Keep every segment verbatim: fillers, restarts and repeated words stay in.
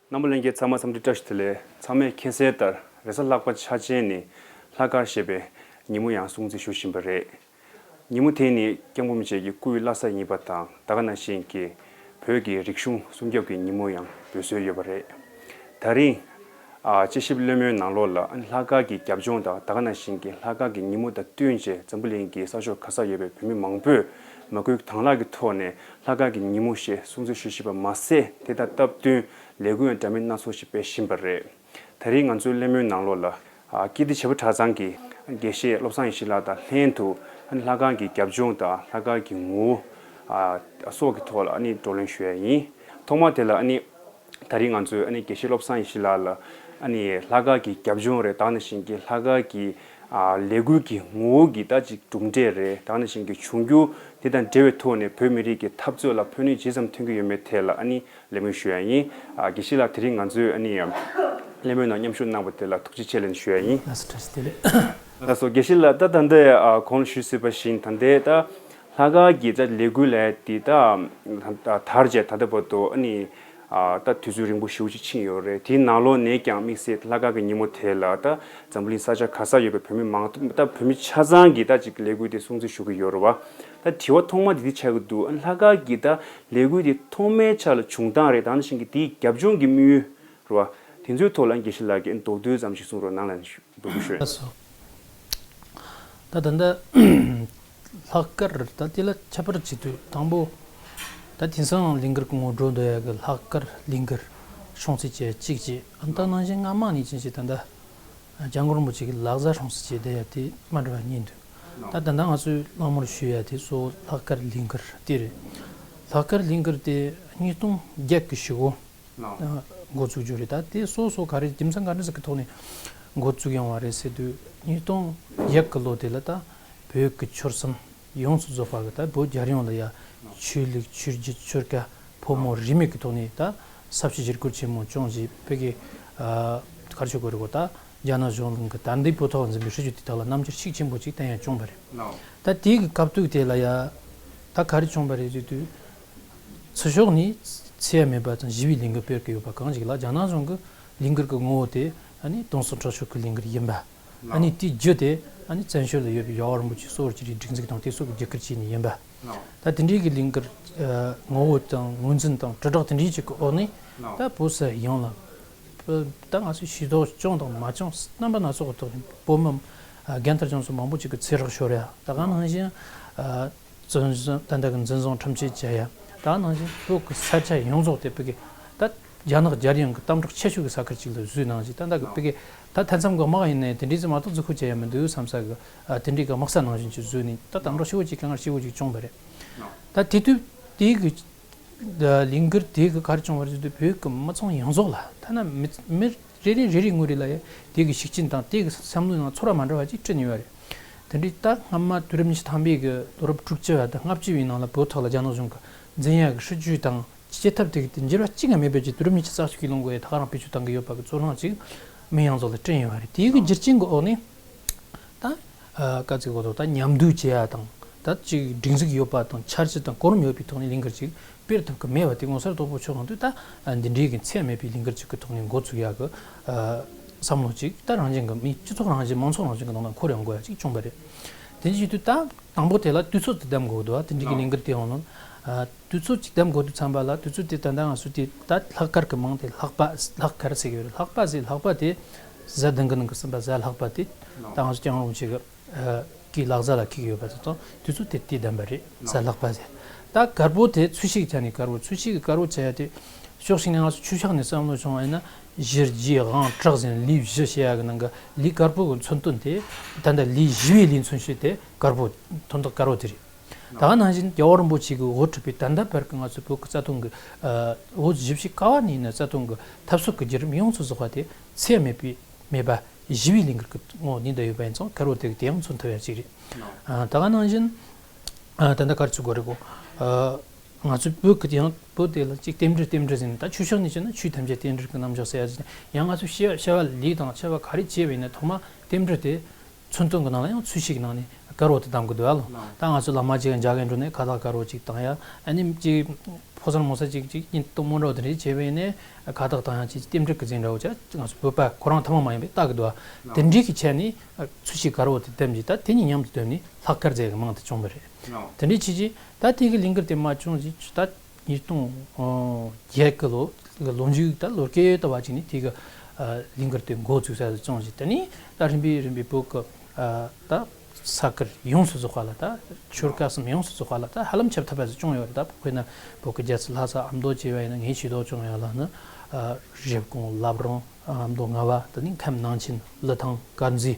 རྣམ་པ་ལྷན་རྒྱས་ཚང་མ་འཚམས་འདྲི་བཀྲ་ཤིས་བདེ་ལེགས། ཚང་མས་མཁྱེན་གསལ་ལྟར་རེས་གཟའ་ལྷག་པ་འཆར་ཅན་ནི་ལྷག་དཀར་ཞེས་པའི་ཉིན་མོ་ཡང་སྲུང་བརྩི་ཞུ་བཞིན་པ་རེད། ཉིན་མོ་དེ་ནི་སྐྱབས་མགོན་རིན་པོ་ཆེ་གི་སྐུའི་བླ་གཟའ་ཡིན་པ་དང་ད་ག་ནང་བཞིན་གྱི་བོད་ཀྱི་རིག་གཞུང་སྲུང་སྐྱོབ་ཀྱི་ཉིན་མོ་ཡང་འབོད་སྲོལ་ཡོད་པ་རེད། ད་རིང་ཨ་དཔྱད་ཞིབ་གླེང་མོལ་ནང་ལོགས་ལ་ཨ་ནི་ལྷག་དཀར་གྱི་རྒྱབ་ལྗོངས་དང་ད་ག་ནང་བཞིན་གྱི་ལྷག་དཀར་གྱི་ཉིན་མོ་དང་བསྟུན་བྱས་འཛམ་བུ་གླིང་གི་ས་ཕྱོགས་ག་ས་ཡོད་པའི་བོད་མི་མང་པོས་མ་བསྐུལ་དང་བླངས་ཀྱི་ཐོག་ནས་ལྷག་དཀར་གྱི་ཉིན་མོ་ཞེས་སྲུང་བརྩི་ཞུ་བཞིན་པ་མ་ཟད། དེ་དང་སྟབས་བསྟུན་ལས་འགུལ་ཡང་འདྲ་མིན་སྣ་ཚོགས་ཤིག་སྤེལ་བཞིན་པ་རེད། ད་རིང་ང་ཚོའི་གླེང་མོལ་ནང་ལོགས་ལ་ཨ་ཀིརྟི་བྱེས་པ་གྲྭ་ཚང་གི་དགེ་བཤེས་བློ་བཟང་ཡེ་ཤེས་ལགས་དང་ལྷན་དུ་ཨ་ནི་ལྷག་དཀར་གྱི་རྒྱབ་ལྗོངས་དང་ལྷག་དཀར་གྱི་ངོ་བོ་ཨ་སོགས་ཀྱི་ཐོག་ལ་ཨ་ནི་བགྲོ་གླེང་ཞུ་ཡ་ཡིན། ཐོག་མ་དེ་ལ་ཨ་ནི་ད་རིང་ང་ཚོས་ཨ་ནི་དགེ་བཤེས་བློ་བཟང་ཡེ་ཤེས་ལགས་ལ་ཨ་ནི་ལྷག་དཀར་གྱི་རྒྱབ་ལྗོངས་རེད། ད་ག་ནང་བཞིན་གྱི་ལྷག་དཀར་གྱི་ཨ་ལས་འགུལ་གྱི་ངོ་བོ་གི་ད་ཅིག་གྲུབ་འབྲས་རེད། ད་ག་ནང་བཞིན་གྱི་འབྱུང་འགྱུར་དེ་དང་འབྲེལ་བའི་ཐོག་ནས་བོད་མི་རིགས་ཀྱི་འཐབ་རྩོད་ལ་ཕན་ནུས་ཇི་ཙམ་ཐོན་གྱི་ཡོད་མེད་ཐད་ལ་ཨ་ནི་གླེང་མོལ་ཞུ་ཡ་ཡིན། ཨ་དགེ་བཤེས་ལགས་དེ་རིང་ང་ཚོའི་ཨ་ནི་གླེང་མོལ་ནང་མཉམ་ཞུགས་གནང་བ་དེ་ལ་ཐུགས་རྗེ་ཆེ་ལན་ཞུ་ཡ་ཡིན། ལགས་སོ། བཀྲ་ཤིས་བདེ་ལེགས། ལགས་སོ། དགེ་བཤེས་ལགས། ད་ད་ལྟ་ཨ་གོང་ལ་ཞུས་ཟིན་པ་བཞིན་ད་ལྟའི་ད་ལྷག་དཀར་གྱི་ད་ལས་འགུལ་ལས་དེ་ད་ད་དར་རྗེས་ད་ལྟ་བར་དུ་ཨ་ནི་ཨ་ད་དུས་ཚོད་རིང་པོ་ཞེ་པོ་ཅིག་ཕྱིན་ཡོད་རེད། དེའི་ནང་ལོགས་ནས་ཀྱང་དམིགས་བསལ་ལྷག་དཀར་གྱི་ཉིན་མོ་དེ་ལ་ད་འཛམ་བུ་གླིང་ས་ཆ་ག་ས་ཡོད་པའི་བོད་མི་མང་ད་བོད་མི་ཆ་ཚང་གིས་ད་ཅིག་ལས་འགུལ་དེ་སྲུང་བརྩི་ཞུ་གི་ཡོད་རེད་བ། ད་དྲི་བ་ཐོག་མ་དེ་འདི་ཆགས་ཀྱི་འདུག་ཨ་ནི་ལྷག་དཀར་གྱི་ད་ལས་འགུལ་དེ་ཐོག་མའི་ཆ་ལ་བྱུང་སྟངས་རེད། ད་ནང་བཞིན་གྱི་དེའི་རྒྱབ་ལྗོངས་ཀྱི་དམིགས་ཡུལ་རེད་བ། དེ་ཚོའི་ཐོག་ལ་དགེ་བཤེས་ལགས་ཀྱིས་མདོར་བསྡུས་ཙམ་ཞིག་གསུང་རོགས་གནང་ལ་འབོད་སྐུལ་ཞུ། ལགས་སོ། ད་ད་ལྟ་ལྷག་དཀར་ད་དེ་ལ་ཁྱད་པར་བྱེད་དུས་དང་པོ་ད་དེང་སང་ལས་འགུལ་གྱི་ངོ་སྤྲོད་འདོད་ཡ་གི་ལྷག་དཀར་ལས་འགུལ་སྲུང་བརྩི་བྱེད་གཅིག་བྱེད། ཨ་ད་ནང་བཞིན་སྔ་མ་ནས་ཅན་ཞིག་ད་ལྟ་སྐྱབས་མགོན་རིན་པོ་ཆེ་གི་ལག་བཟའ་སྲུང་བརྩི་བྱེད་བསྡད་ཡ་དེ་མ་འགྲོ་བ་ཉིད་འདུག་ད་ད་ལྟ་ང་ཚོས་བླང་དོར་ཞུ་ཡ་དེ་གཙོ་བོ་ལྷག་དཀར་ལས་འགུལ་དེ་རེད། ལྷག་དཀར་ལས་འགུལ་དེ་ཉིས་སྟོང་བརྒྱད་ཀྱི་ཕྱི་གོ་འགོ་བཙུགས་རྒྱུ་རེད། ད་དེ་སོ་སོ་ག་རེ་རྒྱུ་མཚན་ག་འདྲ་ཟིག་གི་ཐོག་ནས་འགོ་བཙུགས་ཡོང་བ་རེད་ཟེར་དུས། ཉིས་སྟོང་བརྒྱད་ཀྱི་ལོ་དེ་ལ་ད་བོད་ཀྱི་ཆོལ་གསུམ་ཡོངས་སུ་རྫོགས་པ་གི་ད་བོད་རྒྱལ་ཡོངས་ལ་ཡ་ཆོས་ལུགས་ཆོས་བརྒྱུད་ཆོལ་ཁ་ཕོ་མོ་རིས་མེད་ཀྱི་ཐོག་ནས་ད་ས་བྱི་ཞི་རྒོལ་ཆེན་མོ་བྱུང་རྗེས་བོད་ཀྱི་ཨ་ག་རེ་ཞུ་དགོས་རེད་གོ་ད་རྒྱ་ནག་གཞུང་ལ་གི་ད་ལྟའི་བོད་ཐོག་འཛིན་པའི་སྲིད་བྱུས་དེ་དག་ལ་རྣམ་འགྱུར་ཤུགས་ཆེན་པོ་ཅིག་བསྟན་ཡ་བྱུང་བ་རེད། ད་དེའི་གི་སྐབས་དུས་དེ་ལ་ཡ་ད་ག་རེ་བྱུང་བ་རེད་ཟེར་དུས། ཚུར་ཕྱོགས་ནས་འཚེ་བ་མེད་པ་དང་ཞི་བའི་ལས་འགུལ་སྤེལ་གི་ཡོད་པ་གང་ཞིག་ལ་རྒྱ་ནག་གཞུང་གི་ལས་འགུལ་གི་ངོ་བོ་དེ་ཨ་ནི་དུང་སོ་ཁྲག་ཕྱུག་གི་ལས་འགུལ་ཡིན་པ། ཨ་ནི་དེའི་རྒྱུ་དེ་ཨ་ནི་བཙན་བྱོལ་ལ་ཡོད་པའི་རྒྱལ་བ་རིན་པོ་ཆེ་གཙོ་བོར་གྱུར་པའི་སྒྲིག་འཛུགས་དང་དེ་སོགས་ཀྱི་རྒྱུད་སྐུལ་བྱས་ནས་ཡིན་པ། ད་དེ་འདྲའི་གི་ལས་འགུལ་ངོ་བོ་དང་ངོས་འཛིན་དང་དྲིལ་བསྒྲགས་དེ་འདྲའི་ཅིག་གི་འོག་ནས་ད་བོད་ས་ཡོངས་ལ་ད་ང་ཚོས་ཤེས་རྟོགས་བྱུང་དང་མ་བྱུང་རྣམ་པ་སྣ་ཚོགས་ཀྱི་ཐོག་ནས་བོད་མི་རྒན་དར་ལྗང་ཚོ་མང་པོ་ཅིག་གི་ཚེ་སྲོག་ཤོར་ཡ། ད་ག་ནང་བཞིན། འཛིན་བཟུང་ད་ལྟ་གི་འཛིན་བཟུང་ཁྲིམས་ཆད་བཅད་ཡ། ད་ནང་བཞིན་བོད་ཀྱི་ས་ཆ་ཡོངས་རྫོགས་དེ་བོད་ཀྱི་ད་རྒྱ་ནག་རྒྱལ་ཡོངས་ཀྱི་དམ་དྲག་ཆེ་ཤོས་ཀྱི་ས་ཁུལ་ཅིག་ལ་བཟོས་གནང་ཞིང་ད་ལྟ་གི་བོད་ཀྱི་ད་མཐའ་མཚམས་ཀྱི་དམག་ཡིན་ནའི་དེ་འདྲའི་ཙམ་མ་གཏོགས་འཛུལ་ཁུག་བྱས་ཡ་མི་འདུག་བསམ་ས་གི་དེ་འདྲའི་གི་དམག་ས་ནང་བཞིན་ཅིག་བཟོས་ནས་ད་དམ་དྲག་ཆེ་བོ་ཅིག་དཀའ་ངལ་ཆེ་བོ་ཅིག་བྱུང་བ་རེད། ད་དེ་དུས་དེའི་གི་ལས་འགུལ་དེ་གི་ག་རེ་བྱུང་བ་རེད་ཟེར་དུས་བོད་ཀྱི་མི་ཚང་ཡོངས་རྫོགས་ལ་ཐ་ན་མི་མི་རེ་རེ་རེ་རེ་ངོས་རེ་ལ་ཡ་དེ་གི་ཤུགས་རྐྱེན་དང་དེ་གི་བསམ་བློའི་ནང་ཚོར་བ་མ་འདྲ་བ་ཅིག་སྤྲད་ཡོད་རེད། དེ་འདྲའི་ད་སྔ་མ་དུས་རབས་ཉི་ཤུ་ཐམ་པའི་གི་ལོ་རབས་དྲུག་ཅུ་བ་དང་ལྔ་བཅུ་བའི་ནང་ལ་བོད་ཐོག་ལ་རྒྱ་ནག་གཞུང་གི་འཛིན་ཡ་གི་སྲིད་ཇུས་དང་བྱེད་ཐབས་དེ་གི་དེ་འགྱུར་བ་གཅིག་ཀྱང་མེད་པའི་གི་དུས་རབས་ཉི་ཤུ་རྩ་གཅིག་གི་ལོ་འགོ་ཡ་ད་ག་རང་བེད་སྤྱོད་བཏང་གི་ཡོད་པ་གི་ཚོར་སྣང་ཅིག་མི་ཡོངས་རྫོགས་ལ་སྤྲད་ཡོད་རེད། དེ་གི་རྒྱུ་རྐྱེན་གི་འོག་ནས། ད་ཨ་དཀའ་ཚེགས་འོག་ཏུ་ད་མཉམ་འདུས་བྱེད་ཡ་དང་ད་ཅིག་སྒྲིག་འཛུགས་ཡོད་པ་དང་འཆར་གཞི་དང་གོ་རིམ་ཡོད་པའི་ཐོག་ནས་ལས་འགུལ་ཅིག་སྤེལ་ཐུབ་ཀྱི་མེད་པ་དེ་ངོ་མཚར་དོད་པོ་ཆགས་ཡོང་དུས་ད་འདི་འདྲའི་གི་འཚེ་བ་མེད་པའི་ལས་འགུལ་ཅིག་གི་ཐོག་ནས་འགོ་ཚུགས་ཡ་གི་བསམ་བློ་ཅིག་ད་རང་བཞིན་གི་མི་སྤྱི་ཚོགས་རང་བཞིན་མང་ཚོགས་རང་བཞིན་གི་ནང་ལ་འཁོར་ཡོང་དགོས་ཡ་ཅིག་བྱུང་བ་རེད། དེ་བཞིན་དུ་ད་དང་པོ་དེ་ལ་དུས་ཚོད་དེ་བདམས་དགོས་འདུག་དེ་འདྲའི་གི་ལས་འགུལ་དེ་ཡོང་ལ་དུས་ཚོད་ཅིག་བདམས་དགོས་དུས་ཙམ་པ་ལ་དུས་ཚོད་དེ་ད་ལྟ་ང་ཚོ་དེ་ད་ལྷག་དཀར་གི་མིང་དེ་ལྷག་པ་ལྷག་དཀར་ཟེར་གི་ཡོད་རེད། ལྷག་པ་ཟེར་ལྷག་པ་དེ་གཟའ་བདུན་གི་ནང་གི་གསུམ་པ་གཟའ་ལྷག་པ་དེ་ད་ང་ཚོ་སྐྱབས་མགོན་རིན་པོ་ཆེ་གི་གི་ལག་བཟའ་ལ་འཁེལ་གི་ཡོད་པ་དེ་དང་དུས་ཚོད་དེ་དེ་བདམས་པ་རེད། གཟའ་ལྷག་པ་ཟེར། ད་དཀར་པོ་དེ་ཚོས་གཞི་གི་ཆ་ནས་དཀར་པོ་ཚོས་གཞི་གི་དཀར་པོ་བྱ་ཡ་དེ་ཕྱོགས་གཅིག་ནས་ང་ཚོ་ཆོས་ཕྱོགས་ནས་བསམ་བློ་བྱུང་བ་ཡིན་ན་གཞི་རྒྱུད་དབང་དྲག་ཟེར་ལུས་བཞི་བྱེད་ཡ་གི་ནང་གི་ལུས་དཀར་པོ་གི་མཚོན་དོན་དེ་ད་ལྟ་ལུས་ཞི་བའི་ལུས་མཚོན་བྱེད་དེ་དཀར་པོ་དོན་དག་དཀར་པོ་དེ་རེད། ད་ག་ནང་བཞིན་རྒྱལ་བ་རིན་པོ་ཆེ་གི་འོས་གྲུབ་པའི་ད་ལྟ་བར་གྱི་ང་ཚོའི་བོད་ཀྱི་རྩ་དོན་གྱི་འོས་བཞི་བཅུ་ཞེ་བ་ནས་ཡིན་ན་རྩ་དོན་གྱི་འཐབ་རྩོད་ཀྱི་བརྒྱུད་རིམ་ཡོངས་སུ་རྫོགས་པ་དེ་འཚེ་བ་མེད་པའི་མེད་པ་ཞི་བའི་ལས་འགུལ་གྱི་ངོ་བོ་ནས་འདི་ཡོད་པ་ཡིན་ཙང་དཀར་པོ་དེ་གི་དེ་ཡང་མཚོན་ཐུབ་ཡ་ཅིག་རེད། ད་ག་ནང་བཞིན་ད་ལྟ་ག་རེ་ཟེར་དགོས་རེད་གོ་ང་ཚོའི་བོད་ཀྱི་དེ་ཡང་བོད་དེ་ལ་ཅིག་རྟེན་འབྲེལ་རྟེན་འབྲེལ་ཟེར་ནས་ད་ཆོས་ཕྱོགས་ནས་བྱས་ན་ཆོས་ཐམས་ཅད་རྟེན་འབྲེལ་གྱི་རྣམ་གཞག་ཟེར་ཡ་ཟེར་ནས་ཡང་ང་ཚོས་བྱ་བ་ལས་དང་བྱ་བ་ག་རེ་བྱས་པ་ཡིན་ན་ཐོག་མ་རྟེན་འབྲེལ་དེ་མཚོན་དོན་གྱི་ནང་ལ་ཡང་ཚོས་གཞི་གི་ནང་ནས་ དཀར་པོ་དེ་བཏང་གི་འདུག་ཨ་ལོ། ད་ང་ཚོ་བླ་མ་ཅིག་མཇལ་གི་འགྲོ་ནས་ཁ་བཏགས་དཀར་པོ་ཅིག་བཏང་ཡ། ཨ་ནི་ཅིག་ཕོ་གསར་མོ་གསར་ཅིག་ཅིག་གཉེན་དང་མོ་འདྲ་བོ་དེ་འདྲ་བྱས་པ་ཡིན་ནའི་ཁ་བཏགས་བཏང་ཡ། ཅིག་རྟེན་འབྲེལ་གྱི་རྫས་འདྲ་བོ་ཅིག་ང་ཚོ་བོད་པ་ཁོ་རང་ཐུན་མོང་མ་ཡིན་པའི་རྟགས་ཀྱི་འདུག་ཨ། དེ་འདྲའི་གི་ཆ་ནས་ཚོས་གཞི་དཀར་པོ་དེ་བསྡམས་ཀྱི། ད་དེ་གཉིས་མཉམ་དུ་བསྡམས་ནས་ལྷག་དཀར་རྫས་ཀྱི་མིང་དེ་བྱུང་བ་རེད། དེ་འདྲའི་ཆེད་ཀྱི་ད་དེ་གི་ལིང་གར་དེ་མ་བྱུང་ཞིག་ད། ཉིས་སྟོང་བརྒྱད་ཀྱི་ལོ་ལོ་མཇུག་ད་ལོ་རྒྱུས་ལྟ་བ་ཅིག་ནི་དེ་གི་ལིང་གར་དེ་འགོ་བཙུགས་ས་སུ་བྱུང་ཞིག་དེ་ནི་ད་རིམ་པས་རིམ་པས་བོད་ཀྱི་ད་ས་ཁུལ་ཡོངས་སུ་རྫོགས་པ་ལ། ད་ཆོལ་ཁ་གསུམ་ཡོངས་སུ་རྫོགས་པ་ལ་ད་ཧ་ལམ་ཁྱབ་ཐུབ་པ་ཞིག་བྱུང་ཡོད་རེད། ད་དཔེར་ན་བོད་ཀྱི་རྒྱལ་སྲིད་ལྷ་ས་ཨ་མདོ་བྱས་པ་ཡིན་ན། ངས་ཤེས་རྟོགས་བྱུང་ཡོད་ལ་ནི་རེབ་གོང་བླ་བྲང་ཨ་མདོ་རྔ་བ། དེ་ནི་ཁམས་ནང་ཆེན་ལི་ཐང་དཀར་མཛེས།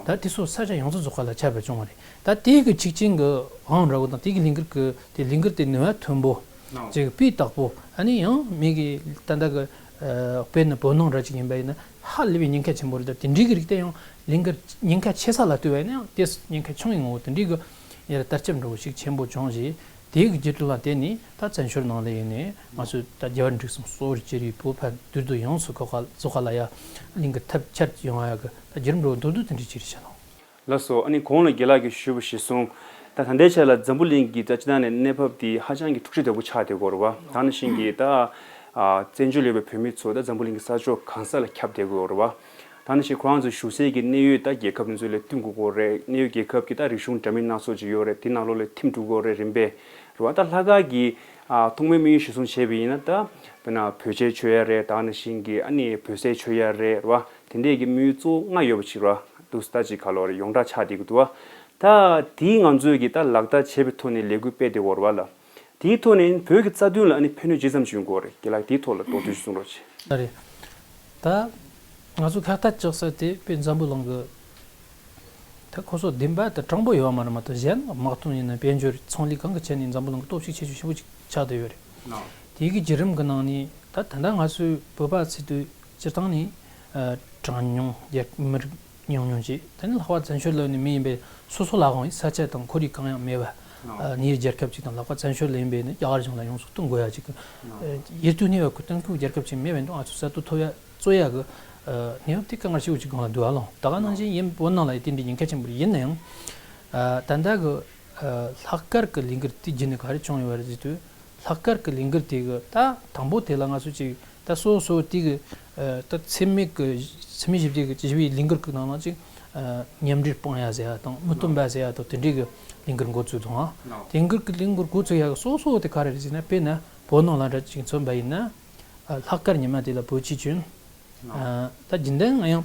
ད་དེ་ཚོ་ས་ཆ་ཡོངས་སུ་རྫོགས་པ་ལ་ཁྱབ་པ་བྱུང་བ་རེད། ད་དེ་གི་ཆིག་ཅན་གྱི་དབང་འདྲ་བོ་དང་། དེ་གི་ལིང་གར་གྱི་དེ་ལིང་གར་དེ་ནུས་པ་མཐོན་པོ་ཅིག་སྤུས་དག་པོ། ཨ་ནི་ཡང་མི་གི་ད་ལྟ་གི་དཔེར་ན་བོད་ནང་འདྲ་ཅིག་ཡིན་པ་ཡིན་ན་ཧ་ལས་པའི་ཉེན་ཁ་ཆེན་པོ་རེད། ད་དེ་འདྲའི་གི་རིགས་དེ་ཡང་ལིང་གར་ཉེན་ཁ་ཆེ་ས་ལ་ལྟོས་པ་ཡིན་ན་ཡང་དེ་ཉེན་ཁ་ཆུང་བའི་ངོ་བོ་དེ་འདྲའི་གི་ཡར་དར་ཁྱབ་འགྲོ་བ་ཞིག་ཆེན་པོ་བྱུང་རྗེས། དེའི་གི་བརྒྱུད་རིམ་ལ་བརྟེན་ནས་ད་བཙན་བྱོལ་ནང་ལ་ཡིན་ནའི་ང་ཚོས་ད་རྒྱལ་བ་འབྲུག་གསུམ་གཙོ་བོར་གྱུར་པའི་བོད་པ་འདུས་སྡོད་ཡོངས་སུ་རྫོགས་པ་ལ་ཡ་གླིང་གི་ཐབས་ཆར་ཡོང་བ་ཡ་གི་ད་བརྒྱུད་རིམ་འགྲོ་འདུག་འདུག་དེ་འདྲ་ཅིག་རེད་ཤག་ལགས། ལགས་སོ། ཨ་ནི་གོང་ལ་རྒན་ལགས་ཀྱིས་ཞུས་པ་གཞིར་བཟུང་། ད་ད་ལྟའི་ཆ་ལ་འཛམ་བུ་གླིང་གི་ད་སྤྱི་བཏང་ནས་གནས་བབ་དེ་ཧ་ཅང་གི་འཁྲུག་ཆ་དོད་པོ་ཆགས་བསྡད་ཀྱི་ཡོད་རེད་བ། ད་ནང་བཞིན་གྱི་ད་ཨ་བཙན་བྱོལ་ཡོད་པའི་བོད་མི་ཚོ་ད་འཛམ་བུ་གླིང་གི་ས་ཕྱོགས་གང་ས་ལ་ཁྱབ་བསྡད་ཀྱི་ཡོད་རེད་བ། ད་ནང་བཞིན་ཁོ་རང་ཚོ་བཞུགས་སའི་གི་གནས་ཡུལ་ད་རྒྱལ་ཁབ་དེ་ཚོ་ལ་བསྟུན་དགོས་ཀྱི་རེད། གནས་ཡུལ་རྒྱལ་ཁབ་ཀྱི་ད་རིག་གཞུང་འདྲ་མིན་སྣ་ཚོགས་ཅིག་ཡོད་རེད། དེ་ནང་ལོགས་ལ་ཐིམ་འགྲོ་གི་ཡོད་རེད། རིམ་པས་རེད་བ། ད་ལྷག་དཀར་གྱི་ཨ་ཐོག་མའི་དམིགས་ཡུལ་གཞིར་བཟུང་བྱས་པ་ཡིན་ན། ད་དཔེར་ན་བོད་ཆས་མཆོད་ཡ་རེད། ད་ནང་བཞིན་གྱི་ཨ་ནི་བོད་ཟས་མཆོད་ཡ་རེད་བ། དེ་འདྲས་ཀྱི་དམིགས་ཡུལ་གཙོ་བོ་ལྔ་ཡོད་པ་ཅིག་རེད་བ། འདུག་སེ་ད་ཅིག་ག་ལོ་རེ་ཡོངས་གྲགས་ཆགས་བསྡད་ཀྱི་འདུག་བ། ད་དེའི་ང་ཚོས་ཀྱི་ད་ལག་བསྟར་བྱེད་པའི་ཐོག་ནས་ལས་འགུལ་སྤེལ་བསྡད་ཡོད་རེད་བ་ལགས། དེའི་ཐོག་ནས་བོད་ཀྱི་རྩ་དོན་ལ་ཨ་ནི་ཕན་གནོད་ཇི་ཙམ་ཞིག་ཡོང་གི་ཡོད་རེད། རྒན་ལགས་དེའི་ཐོག་ལ་མདོར་བསྡུས་ཤིག་གསུང་རོགས་བྱེད། ཨ་རེད། ད་ང་ཚོ་ཁ་བཏགས་བཅག་ས་དེ་དཔེ་འཛམ་བུ་གླིང་གི་ད་ཁོ་ཚོ་བདེན་པ་དང་དྲང་པོ་ཡོད་པ་མ་རེད་མ་གཏོགས། གཞན་དམག་དོན་ཡིན་ན་དཔལ་འབྱོར་ཚོང་ལས་གང་གི་ཆ་ནས་འཛམ་བུ་གླིང་གི་སྟོབས་ཤུགས་ཆེ་ཤོས་ཆེན་པོ་ཅིག་ཆགས་བསྡད་ཡོད་རེད། དེའི་གི་བརྒྱུད་རིམ་གི་ནང་ནས་ད་ད་ལྟ་ང་ཚོའི་བོད་པ་ཚོས་དུས་སྤྱིར་བཏང་ནས་ཨ་གྲངས་ཉུང་རྒྱལ་མི་རིགས་ཉུང་ཉུང་ཅིག་ད་ནི་ལྷག་པར་བཙན་བྱོལ་ལ་ཡོད་ནི་མི་ཡིན་པས་སོ་སོ་ལ་དབང་བའི་ས་ཆ་དང་ཁོར་ཡུག་གང་ཡང་མེད་པ། ཨ་ནི་རྒྱལ་ཁབ་ཅིག་དང་། ལྷག་པར་བཙན་བྱོལ་ལ་ཡིན་པས་ནི་རྒྱ་གར་གཞུང་ལ་ཡོངས་སུ་བསྟུན་དགོས་ཡ་ཅིག་གི་ཡིད་དུ་གནས་པ་ཁུ་བསྟན་ཁུ་རྒྱལ་ཁབ་ཅིག་མེད་པས་འདུག་ང་ཚོ་གསར་གཏོད་ཐོབ་ཡ་རྩོད་ཡ་གི་ཨ་གནས་བབ་དེ་དཀའ་ངལ་ཆེ་བོ་ཅིག་སྒང་ལ་འདུག་ཨ་ལོ། ད་ག་ནང་བཞིན་ཡིན། བོད་ནང་ལ་ཡི་དེ་འདྲའི་ཉེན་ཁ་ཆེན་པོ་རེད། ཡིན་ན་ཡང་ཨ་ད་ལྟ་གི་ཨ་ལྷག་དཀར་གི་ལས་འགུལ་དེ་བརྒྱུད་ནས་ག་རེ་བྱུང་ཡོད་པ་རེད་ཟེར་དུས། ལྷག་དཀར་གི་ལས་འགུལ་དེ་གི་ད་དང་པོ་དེ་ལ་ང་ཚོ་ཅིག་ད་སོ་སོ་དེ་གི་ཨ་ད་འཚེ་མེད་གི་འཚེ་མེད་ཞི་བདེ་གི་ཞི་བའི་ལས་འགུལ་གི་ནང་ན་ཅིག་ཨ་མཉམ་འབྲེལ་སྤང་ཡ་ཟེར་ཡ་དང་། མི་སྟོན་པ་ཟེར་ཡ་དང་། དེ་འདྲའི་གི་ལས་འགུལ་འགོ་བཙུགས་དང་། དེ་འགུལ་གི་ལས་འགུལ་འགོ་བཙུགས་ཡ་གི་སོ་སོ་དེ་ག་རེ་རེད་ཟེར་ན། དཔེར་ན་བོད་ནང་ལ་འདྲ་ཅིག་མཚོན་པ་ཡིན་ན། ཨ་ལྷག་དཀར་ཉི་མ་དེ་ལ་བོད་ཆོས་བྱོན། ཨ་ད་རྒྱུན་ལྡན་ཡང་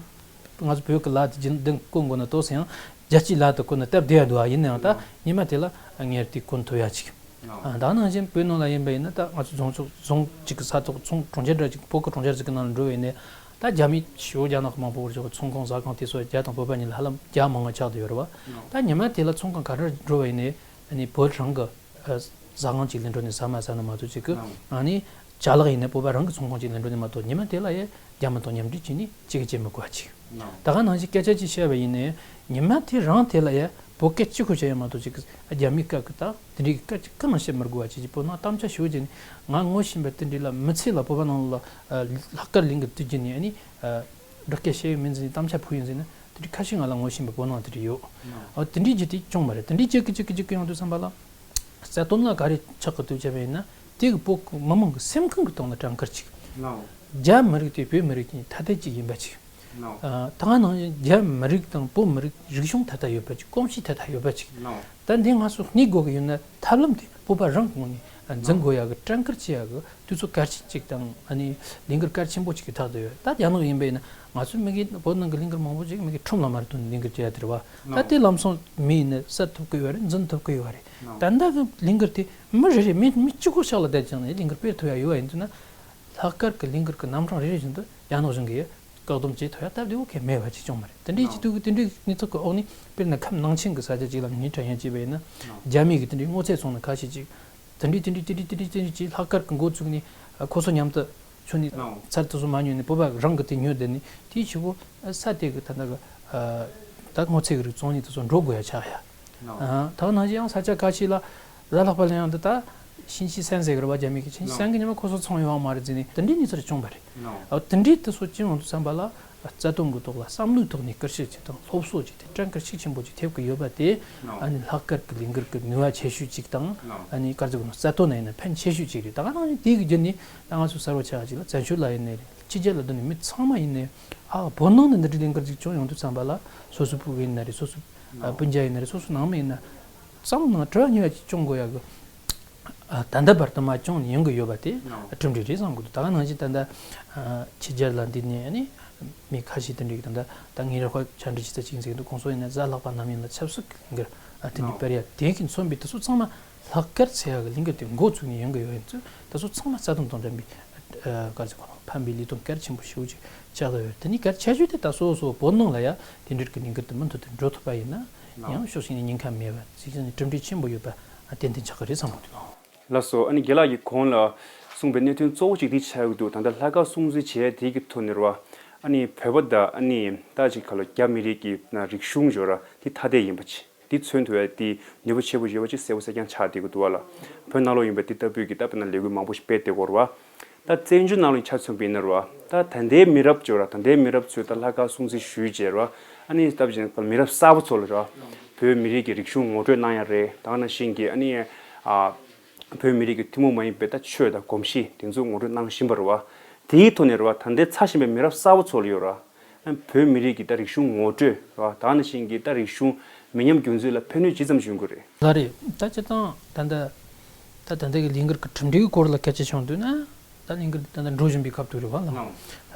ང་ཚོ་བོད་ཀྱི་ལ་དེ་རྒྱུན་ལྡན་བཀོལ་དགོས་ན་ཏོག་ཙམ་ཡང་རྒྱལ་སྤྱིའི་ལ་དུ་བཀོལ་ན་སྟབས་བདེ་ཡ་འདུག་ཨ། ཡིན་ན་ཡང་ད་ཉི་མ་དེ་ལ་ངེར་དེ་བཀོལ་ཐུབ་ཡ་ཅིག་ཨ་ད་ནང་བཞིན་བོད་ནང་ལ་ཡིན་པ་ཡིན་ན། ད་ང་ཚོ་རྫོང་ཕྱོགས་རྫོང་གཅིག་གི་ས་ཐོག་ཚོང་གྲོང་ཁྱེར་འདྲ་ཅིག་བོད་ཀྱི་གྲོང་ཁྱེར་ཟིག་གི་ནང་ལ་འགྲོ་བས་ནས། ད་རྒྱ་མི་ཞེ་པོ་རྒྱ་ནག་གི་མང་པོ་བར་ཞོག་ཚོང་ཁང་ཟ་ཁང་དེ་ཚོ་རྒྱ་དང་བོད་པ་གཉིས་ལ་ཧ་ལམ་རྒྱ་མང་བ་ཆགས་བསྡད་ཡོད་རེད་བ། ད་ཉི་མ་དེ་ལ་ཚོང་ཁང་ག་འདྲ་འགྲོ་བ་ཡིན་ནས་ཨ་ནི་བོད་རང་གི་ཨ་ཟ་ཁང་ཅིག་ལ་འགྲོ་ནས་ཟ་མ་ཟ་ན་མ་གཏོགས་ཅིག་གི་ཨ་ནི་ཅ་ལག་ཡིན་ན་བོད་པ་རང་གི་ཚོང་ཁང་ཅིག་ལ་འགྲོ་ནས་མ་གཏོགས། ཉི་མ་དེ་ལ་ཡ་རྒྱ་མི་དང་མཉམ་འབྲེལ་བྱས་ནས་ཅིག་བྱེད་མི་དགོས་པ་ཅིག་ད་ག་ནང་བཞིན་སྐད་ཆ་ཅིག་བཤད་པ་ཡིན་ནའི་ཉི་མ་དེ་རང་དེ་ལ་ཡ་བོད་སྐད་གཅིག་པོ་བཤད་ཡ་མ་གཏོགས་ཅིག་གི་རྒྱ་མིའི་སྐད་གི་ད་དེ་འདྲའི་གི་སྐད་ཅིག་གང་ཡང་བཤད་མི་དགོས་པ་ཅིག་གི་བོད་ནང་གཏམ་བཤད་ཞུ་བྱས་ནས། ང་ངོ་ཤེས་པ་དེ་འདྲའི་ལ་མི་ཚེ་ལ་བོད་པ་ནང་ལ་ཨ་ལྷག་དཀར་གླིང་གི་དུས་རྒྱུན་ནས་ཨ་ནི་ཨ་སྒྲིག་སྐད་བཤད་ཡོད་མིན་ཟེར་ནས་གཏམ་བཤད་ཕུལ་ཡོད་ཟེར་ན། དེ་འདྲའི་ཁ་ཤས་ང་ལ་ངོ་ཤེས་པ་བོད་ནང་དེ་འདྲ་ཡོད། ཨོ་དེ་འདྲའི་རྒྱུ་དེ་བྱུང་བ་རེད། དེ་འདྲའི་རྒྱུ་གི་རྒྱུ་གི་རྒྱུ་གི་ཡོང་དུས་ཙམ་པ་ལ་རྩ་དོན་ལ་ག་རེ་ཆགས་གི་འདུག་བྱས་པ་ཡིན་ན། དེ་གི་བོད་གི་མི་མང་གི་སེམས་ཁམས་གི་སྟེང་ལ་གྲངས་ཀ་ཅིག་རྒྱ་མི་རིགས་དེ་བོད་མི་རིགས་ཀྱི་ཐ་དད་ཅིག་ཡིན་པ་ཅིག་ཨ་ད་ག་ནང་བཞིན་རྒྱ་མི་རིགས་དང་བོད་མི་རིགས་རིག་གཞུང་ཐ་དད་ཡོད་པ་ཅིག་གོམས་གཤིས་ཐ་དད་ཡོད་པ་ཅིག་ད་འདི་ང་ཚོ་གནས་དགོས་ཀྱི་ཡོད་ན་ཐབས་ལམ་དེ་བོད་པ་རང་གི་ངོས་ནས་འཛིན་དགོས་ཡ་གི་གྲངས་ཀ་བྱེད་ཡ་གི་དུས་ཚོད་གལ་ཆེན་ཅིག་དང་། ཨ་ནི་ལས་འགུལ་གལ་ཆེན་པོ་ཅིག་གི་ཐག་ཏུ་ཡོད། ད་རྒྱ་ནག་ཡིན་པ་ཡིན་ན། ང་ཚོའི་མི་གི་བོད་ནང་གི་ལས་འགུལ་མང་པོ་ཅིག་མི་གི་ཁྲོམ་ལ་མར་ཐོན་ལས་འགུལ་བྱེད་ཡ་དེ་རེད་བ། ད་དེ་ལམ་སང་མི་ཡིན་ན་གསར་ཐུབ་ཀྱི་ཡོད་རེད། འཛིན་ཐུབ་ཀྱི་ཡོད་རེད། ད་ལྟ་གི་ལས་འགུལ་དེ་མི་རེ་རེ་མི་མི་གཅིག་པོ་ཤག་ལ་བསྡད་ཀྱང་ནས་ལས་འགུལ་སྤེལ་ཐུབ་ཡ་ཡོད་པ་ཡིན་དུས་ན། ལྷག་དཀར་གྱི་ལས་འགུལ་གྱི་རྣམ་གྲངས་རེ་རེ་བཞིན་དུ་རྒྱ་ནག་གཞུང་གིས་བཀག་སྡོམ་བྱེད་ཐུབ་ཡ་སྟབས་བདེ་བོ་གང་ཡང་མེད་པ་ཅིག་བྱུང་བ་རེད། དེ་འདྲའི་ཅིག་དུས་དེ་འདྲའི་གནས་ཚུལ་གྱི་འོག་ནས། དཔེར་ན་ཁམས་ནང་ཆེན་གྱི་ས་ཆ་ཅིག་ལ་ངས་དྲན་ཡ་བྱས་པ་ཡིན་ན། རྒྱ་མི་གིས་དེ་འདྲའི་སྔོ་ཚལ་ཚོང་ནི་ཁ་ཤས་ཅིག་དེ་འདྲའི་དེ་འདྲའི་དེ་འདྲའི་དེ་འདྲའི་དེ་འདྲའི་ཅིག་ལྷག་དཀར་གྱི་འགོ་བཙུགས་ནས་ཁོ་ཚོ་མཉམ་དུ་ཆུ་ནས་ཚལ་དེ་ཚོ་མ་ཉོས་ནས་བོད་པ་རང་གི་དེ་ཉོས་བསྡད་ནས། དེའི་ཕྱི་པོ་ས་དེ་གི་ད་ལྟ་གི་ད་སྔོ་ཚལ་གྱི་རིགས་བཙོང་ནི་དེ་ཚོ་འགྲོ་དགོས་ཡ་ཆགས་ཡ། ད་ག་ནང་བཞིན་ཡང་ས་ཆ་ཁ་ཤས་ལ་གཟའ་ལྷག་པ་ལ་ཡང་འདི་ད་ཤིན་ཅི་སན་ཟེར་གི་རེད་བ། རྒྱ་མི་གི་ཤིན་ཅི་སན་གི་ཉི་མ་ཁོ་ཚོ་ཚོང་ཡོང་བ་མ་རེད་ཟེར་ནས་དེ་འདྲའི་གནས་ཚུལ་བྱུང་བ་རེད། ཨ་དེ་འདྲའི་དེ་ཚོ་ཅི་ཡོང་དུས་ཙམ་པ་ལ་ རྩ་དོན་གྱི་ཐོག་ལ་བསམ་བློའི་ཐོག་ནས་བསྐུར་ཞིབ་ཅིག་དང་སློབ་གསོ་ཅིག་དེ་སྤྲན་ཁར་ཤུགས་ཆེན་པོ་ཅིག་ཐེབས་ཀྱི་ཡོད་པ་དེ། ཨ་ནི་ལྷག་དཀར་གྱི་ལས་འགུལ་གྱི་ནུས་པ་ཆེ་ཤོས་ཅིག་དང་། ཨ་ནི་ག་རེ་ཟེར་དགོས་ན། རྩ་དོན་ན་ཡིན་ན་ཕན་ཆེ་ཤོས་ཅིག་རེད། ད་ག་ནང་བཞིན་དེ་གི་རྒྱུ་ནས་ད་ང་ཚོ་གསར་བ་ཆགས་ཅིག་ལ་བཙན་བྱོལ་ལ་ཡིན་ནའི་རེད། ཕྱི་རྒྱལ་ལ་སྡོད་ནས་མི་ཚང་མ་ཡིན་ནའི། ཨ། བོད་ནང་ནས་འདི་འདྲའི་ལས་འགུལ་ཅིག་བྱུང་ཡོང་དུས་ཙམ་པ་ལ། སོ་སོའི་སྤུ་གུ་ཡིན་ན་རེད། སོ་སོའི་ཨ་སྤུན་ཀྱག་ཡིན་ན་རེད། སོ་སོའི་ནང་མི་ཡིན་ན། བསམ་བློ་ནང་དྲི་བ་ཉེས་པ་ཅིག་བཅོ་དགོས་ཡག་གི། ཨ། ད་ལྟ་བར་དུ་མ་བྱུང་ནས་ཡོང་གི་ཡོད་པ་དེ་གྲུབ་འབྲས་རེད་བསམ་གྱི་འདུག་ད་ག་ནང་བཞིན་ད་ལྟ་ཕྱི་རྒྱལ་ལ་འདི་ནས་ནི་མི་ཁ་ཤས་དེ་འདྲས་ཀྱིས། ད་ལྟ་ད་ངའི་རེ་བ་ཆ་འདྲི་ཅིག་ད་ཅིག་ཟེར་གྱི་འདུག་ཁོང་ཚོ་ཡིན་ན་གཟའ་ལྷག་པ་ནམ་ཡིན་ལ་ཆབ་སྲིད་ཀྱི་ལས་འགུལ་ཨ་དེ་འདྲས་སྤེལ་ཡ་དེ་གི་མཚོན་པའི་དེ་ཚོ་ཚང་མ་ལྷག་དཀར་ཟེར་ཡ་གི་ལས་འགུལ་དེ་འགོ་བཙུགས་ནས་ཡོང་གི་ཡོད་ཡིན་ཚུལ། དེ་ཚོ་ཚང་མ་རྩ་དོན་དང་འགྲན་པའི་ཨ་ག་རེ་ཟེར་དགོས་ན། ཕན་པའི་ལས་དོན་གལ་ཆེན་པོ་ཞེ་པོ་ཅིག་ཆགས་བསྡད་ཡོད་རེད། དེ་ནི་གལ་ཆེ་ཤོས་དེ་ད་སོ་སོ་བོད་ནང་ལ་ཡ་དེ་འདྲས་ཀྱི་ལས་འགུལ་དེ་མུ་མཐུད་དུ་འགྲོ་ཐུབ་པ་ཡིན་ན། ཡང་ཕྱོགས་གཅིག་ནས་ཉེན་ཁ་མེད་པ། གཅིག་གཞན་ནས་གྲུབ་འབྲས་ཆེན་པོ་ཡོད་པ་ཏན་ཏན་ཆགས་ཀྱི་རེད་བསམ་གྱི་འདུག་ལགས་སོ། ཨ་ནི་རྒན་ལགས་ཀྱིས་གོང་ལ་གསུངས་པའི་གནད་དོན་གཙོ་བོ་གཅིག་དེ་ཆགས་ཀྱི་འདུག་ད་ལྟ་ལྷག་དཀར་སྲུང་བརྩི་བྱས་དེ་གི་ཐོག་ནས་རེད་བ། ཨ་ནི་བོད་པ་དང་ཨ་ནི་ད་ཅིག་ག་ལ་རྒྱ་མི་རིགས་ཀྱི་ན་རིག་གཞུང་འབྱོར་ར་དེ་ཐ་དད་ཡིན་པ་ཅིག་དེ་མཚོན་ཐུབ་ཡ་དེ་ནུས་པ་ཆེ་པོ་ཡོད་པ་ཅིག་གསལ་པོ་གསལ་རྐྱང་ཆགས་བསྡད་ཀྱི་འདུག་བ་ལ། བོད་ནང་ལོགས་ཡིན་པ་དེ་ལྟ་བུའི་གི་ད་དཔེར་ན་ལས་འགུལ་མང་པོ་ཞིག་སྤེལ་བསྡད་ཀྱི་ཡོད་རེད་བ། ད་བཙན་བྱོལ་ནང་ལ་ཆ་མཚོན་པ་ཡིན་ན་རེད་བ། ད་ད་ལྟའི་མི་རབས་ཚོ་ར། ད་ལྟའི་མི་རབས་ཚོས་ད་ལྷག་དཀར་སྲུང་བརྩི་ཞུས་བྱས་རེད་བ། ཨ་ནི་ལྟ་བུ་བྱས་ན་མི་རབས་གསར་པ་ཚོ་ལ་རེད་བ། བོད་མི་རིགས་ཀྱི་རིག་གཞུང་ངོ་སྤྲོད་གནང་ཡ་རེད། ད་ག་ནང་བཞིན་གྱི་ཨ་ནི་ཨ་བོད་མི་རིགས་ཀྱི་ཐུན་མོང་མ་ཡིན་པའི་ད་ཆོས་དང་གོམས་གཤིས་དེ་ཚོ་ངོ་སྤྲོད་གནང་བཞིན་པ་རེད་བ། དེའི་ཐོག་ནས་རེད་བ། ད་ལྟའི་འཚར་བཞིན་པའི་མི་རབས་གསར་པ་ཚོ་ལ་ཡོད་རེད་བ། བོད་མི་རིགས་ཀྱི་ད་རིག་གཞུང་ངོ་སྤྲོད་རེད་བ། ད་ག་ནང་བཞིན་གྱི་ད་རིག་གཞུང་མི་ཉམས་རྒྱུན་འཛིན་ལ་ཕན་ནུས་ཇི་ཙམ་ཡོང་གི་རེད། ལགས་རེད། ད་སྤྱིར་བཏང་ད་ལྟ་ད་ད་ལྟ་གི་ལས་འགུལ་གྱི་གྲུབ་འབྲས་ཀྱི་སྐོར་ལ་སྐད་ཆ་བྱུང་དུས་ན། ད་ལས་འགུལ་ད་ལྟ་འགྲོ་བཞིན་པའི་སྐབས་དུ་རེད་བ་ལ།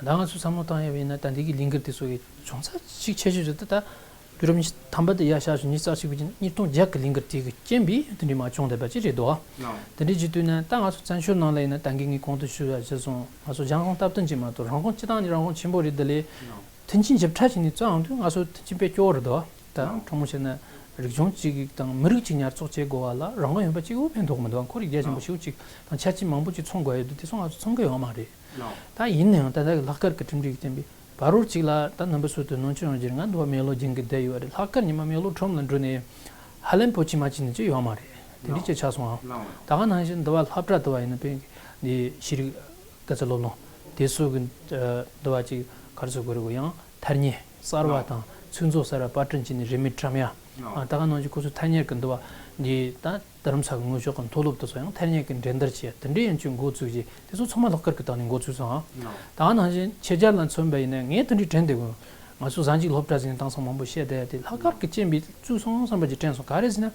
ད་ང་ཚོས་བསམ་བློ་བཏང་ཡ་ཡིན་ན། ད་འདི་གི་ལས་འགུལ་དེ་ཚོ་གི་བྱུང་ཚད་ཅིག་ཆེ་ཤོས་ཅིག་ད་ད་དུས་རབས་ཉི་ཐམ་པ་དེ་ཡར་བཞག་ཞོག་ཉི་ཤུ་རྩ་གཅིག་པའི་ཉིས་སྟོང་བརྒྱད་གི་ལས་འགུལ་དེ་གི་རྐྱེན་པས་དེ་འདྲའི་མ་བྱུང་བསྡད་པ་ཅིག་རེད་དོ། དེ་འདྲའི་བྱེད་དུས་ན་ད་ང་ཚོ་བཙན་བྱོལ་ནང་ལ་ཡིན་ན། ད་གིན་ངས་གོང་དུ་ཞུས་པ་བཞིན་སོང་། ང་ཚོ་གཞན་དབང་སྟབས་བསྟུན་ཅིག་མ་གཏོགས་རང་དབང་སྤྱི་བཏང་ནས་རང་དབང་ཆེན་པོ་རེད། དེ་ལས་མཐུན་རྐྱེན་ཞིབ་ཕྲ་བྱས་ནས་བརྩི་ཡོང་དུས་ང་ཚོ་མཐུན་རྐྱེན་དཔེ་སྐྱོ་བོ་རེད་དོ། ད་དྲང་མོ་བཤད་ན་རིག་གཞུང་གཅིག་དང་མི་རིགས་གཅིག་ཉར་ཚགས་བྱེད་དགོས་པ་ལ་རང་དབང་ཡོད་པ་གཅིག་པོ་ཕན་ཐོགས་མི་འདུག་ཁོར་ཡུག་རྒྱ་ཆེན་པོ་ཞེ་པོ་ཅིག་དང་ཆ་རྐྱེན་མང་པོ་ཅིག་ཚང་དགོས་ཡོད་དུས། དེ་ཚོ་ང་ཚོ་ཚང་གི་ཡོད་མ་རེད། ད་ཡིན་ན་ཡང་ད་ལྟ་གི་ལྷག་དཀར་གྱི་གྲུབ་འབྲས་ཀྱི་བརྟེན་པའི་བར་རོལ་ཅིག་ལ་ད་རྣམ་པ་ཚོ་དུ་སྣང་ཆུང་ཡོང་རྒྱུར་ང་འདུག་བ། མེག་ལོར་སྦྱིན་གྱིས་བསྡད་ཡོད་རེད། ལྷག་དཀར་ཉི་མ་མེག་ལོར་ཁྲོམ་ལ་འགྲོ་ནས་ཧ་ལམ་པོ་ཆེ་མ་ཅིག་ནས་ཅི་ཡོད་མ་རེད། དེ་འདྲ་ཅིག་ཆགས་སོང་ཨ། ད་ག་ནང་བཞིན་འདི་བ་སློབ་གྲྭ་འདི་བ་ཡིན་ན་དཔེ་འདི་ཤེས་རིག་སྐད་ཆ་སློབ་གླིང་དེ་ཚོ་གི་འདི་བ་ཅིག་ག་རེ་ཟེར་དགོས་རེད་གོ། ཡང་ཐ་སྙད་གསར་བ་དང་ཚིག་མཛོད་གསར་བ་པར་སྐྲུན་བྱས་ནས་རིན་མེད་བཀྲམ་ཡ། ད་ག་ནང་བཞིན་ཁོ་ཚོས་ཐ་སྙད་ཀྱི་འདི་བ་འདི་ད་རྡ་རམ་ས་གི་ངོས་ཕྱོགས་ཀྱི་མཐོ་སློབ་དེ་ཚོ་ཡང་ཐ་སྙད་ཀྱི་འགྲན་བསྡུར་བྱས་དེ་འདྲའི་ཡན་ཆོད་འགོ་བཙུགས་རྗེས་དེ་ཚོ་ཚང་མ་ལྷག་དཀར་གྱི་སྟེང་ནས་འགོ་ཚུགས་སོང་ཨ། ད་ག་ནང་བཞིན་ཕྱི་རྒྱལ་ལ་མཚོན་པ་ཡིན་ན་ངས་དེ་འདྲའི་དྲན་བསྡད་དགོས། ང་ཚོ་གཟའ་མཇུག་སློབ་གྲྭ་ཟིན་དེང་སང་མང་པོ་བཤད་བསྡད་ཡ་དེ་ལྷག་དཀར་གྱི་རྐྱེན་པས་བཙུགས་སོང་བསམ་པ་ཅིག་དྲན་སོང་། ག་རེ་ཟེར་ན།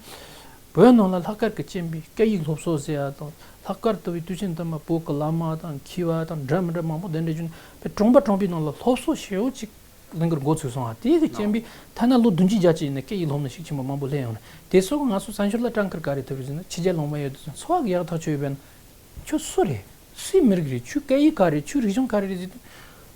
བོད་ནང་ལ་ལྷག་དཀར་གྱི་རྐྱེན་པས་སྐད་ཡིག་སློབ་གསོ་ཟེར་ཡ་དང་། ལྷག་དཀར་ལྟ་བུའི་དུས་ཆེན་དུ་མ་བོད་ཀྱི་བླ་མ་དང་མཁས་པ་དང་འདྲ་མི་འདྲ་མང་པོ་གདན་འདྲེན་བྱུང་ནས་བོད་གྲོང་པ་གྲོང་པའི་ནང་ལ་སློབ་གསོ་ཞེ་པོ་ཅིག་ལས་འགུལ་འགོ་ཚུགས་སོང་ཨ། དེ་གི་རྐྱེན་པས་ཐ་ན་ལོ་བདུན་ཅུ་བརྒྱད་ཅུ་ཡིན་ན་སྐད་ཡིག་སློབ་ན་ཤུགས་ཆེན་པོ་མང་པོ་སླེབས་ཡོང་ནས། དེ་སོགས་ང་ཚོ་བཙན་བྱོལ་ལ་སྤྲང་དཀར་ག་རེ་ཐུབ་རེད་ཟེར་ན། ཕྱི་རྒྱལ་ལུང་པ་ཡོད་དུས་འཚོ་བ་གི་ཡག་ཐག་ཆོད་ཡོད་པས་ན། ཁྱོད་སུ་རེད། སུའི་མི་རིགས་རེད། ཁྱོད་སྐད་ཡིག་ག་རེད། ཁྱོད་རིག་གཞུང་ག་རེ་རེད་ཟེར་དུས།